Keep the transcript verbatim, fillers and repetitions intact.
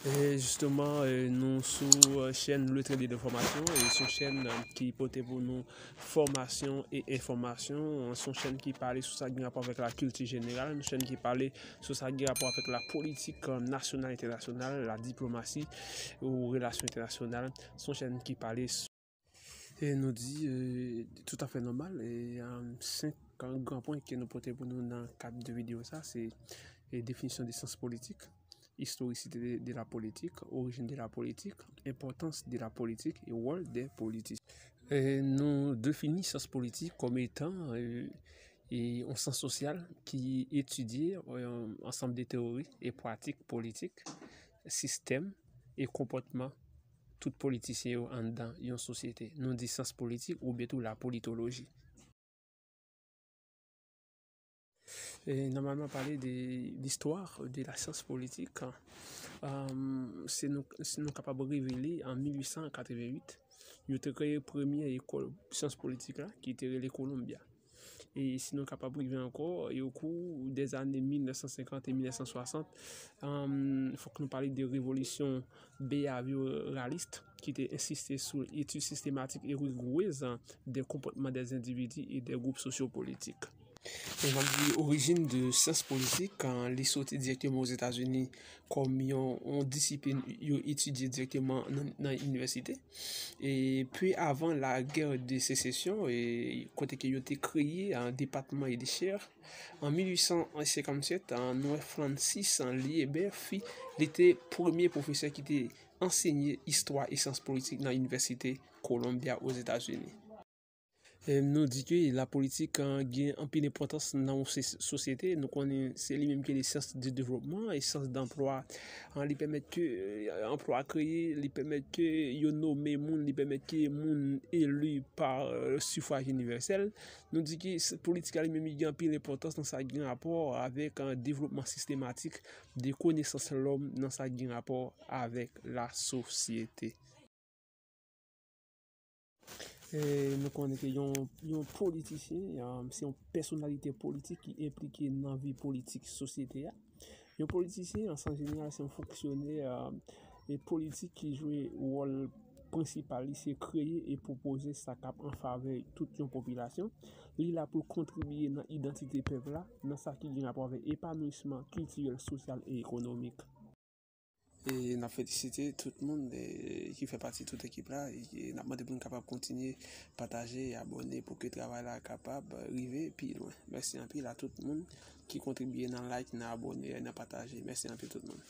E jisteman, e, nou sou, e, chèn Le Tren de l'Information, e se yon chèn, e, ki pote pou nou fòmasyon e enfòmasyon. Se yon chèn ki pale sou sa ki gen rapò avèk lakilti jeneral, yon chèn ki pale sou sa ki gen rapò avèk lapolitik, e, nasyonal, entènasyonal, ladiplomasi ou relasyon entènasyonal. Se yon chèn ki pale sou E nou di, e, toutafè nòmal, e, e, senk gran pwen ke nou pote pou nou nan kad de videyo sa, se, e, definisyon de syans politik, istorisite de, de la politik, orijin de la politik, enpòtans de la politik e wòl de politisyen. E nou defini syans politik kòm etan, e, e yon syans sosyal ki etidye, e, ansanm de teyori e pratik politik, sistèm e konpòtman tout politisyen yo anndan yon sosyete. Nou di syans politik oubyen tou lapolitoloji. E nòmalman pale de listwa de la syans politik, e, si nou, si nou kapab revele an mil uit san katreven uit, yo te kreye premye ekòl syans politik la, ki te rele Columbia. E si nou kapab rive ankò, e o kou dèzane mil nèf san senkant e mil nèf san swasant, e, fòk nou pale de revolisyon beyavyoralis ki te ensiste sou etid sistematik e rigourez de konpòtman de endividi e de gwoup sosyopolitik. E n ap di orijin de syans politik, e, li soti dirèkteman Ozetazini kòm yon, yon disiplin yo etidye dirèkteman nan, nan inivèsite. E pi avan la guerre de sécession, e kote ke yo te kreye, e, depatman Ede Chè, an mil uit san senkannsèt, an, nou wè Francis, an, Lieber Fee, li te premye pwofesè ki te ansenye istwa e syans politik nan Inivèsite Columbia Ozetazini. E nou di ke lapolitik, an, gen anpil enpòtans nan yon se-, sosyete. Nou konnen se li menm ki rele syans de devlopman e syans danplwa. An, li pèmèt ke, e, anplwa kreye, li pèmèt ke yo nome moun, li pèmèt ke moun eli pa, e, sifwaj inivèsèl. Nou di ke s-, politik la li menm li gen anpil enpòtans nan sa ki gen rapò avèk, e, devlopman sistematik de konesans lòm nan sa ki gen rapò avèk lasosyete. E nou konnen ke yon, yon politisyen, e, se yon pèsonalite politik ki enplike nan vi politik sosyete a. Yon politisyen, an, an jeneral, se yon fonksyonè, e, politik ki jwe wòl prensipal li, se kreye e pwopoze sa k ap an favè tout yon popilasyon. Li la pou l kontribye nan idantite pèp la, nan sa ki gen rapò avèk epanouisman kiltirèl, sosyal e ekonomik. E n ap felisite tout moun, e, ki fè pati tout ekip la, e, e n ap mande pou nou kapab kontinye pataje e abòne pou ke travay la kapab rive pi lwen. Mèsi anpil a tout moun ki kontribye nan like, nan abòne, nan pataje. Mèsi anpil tout moun.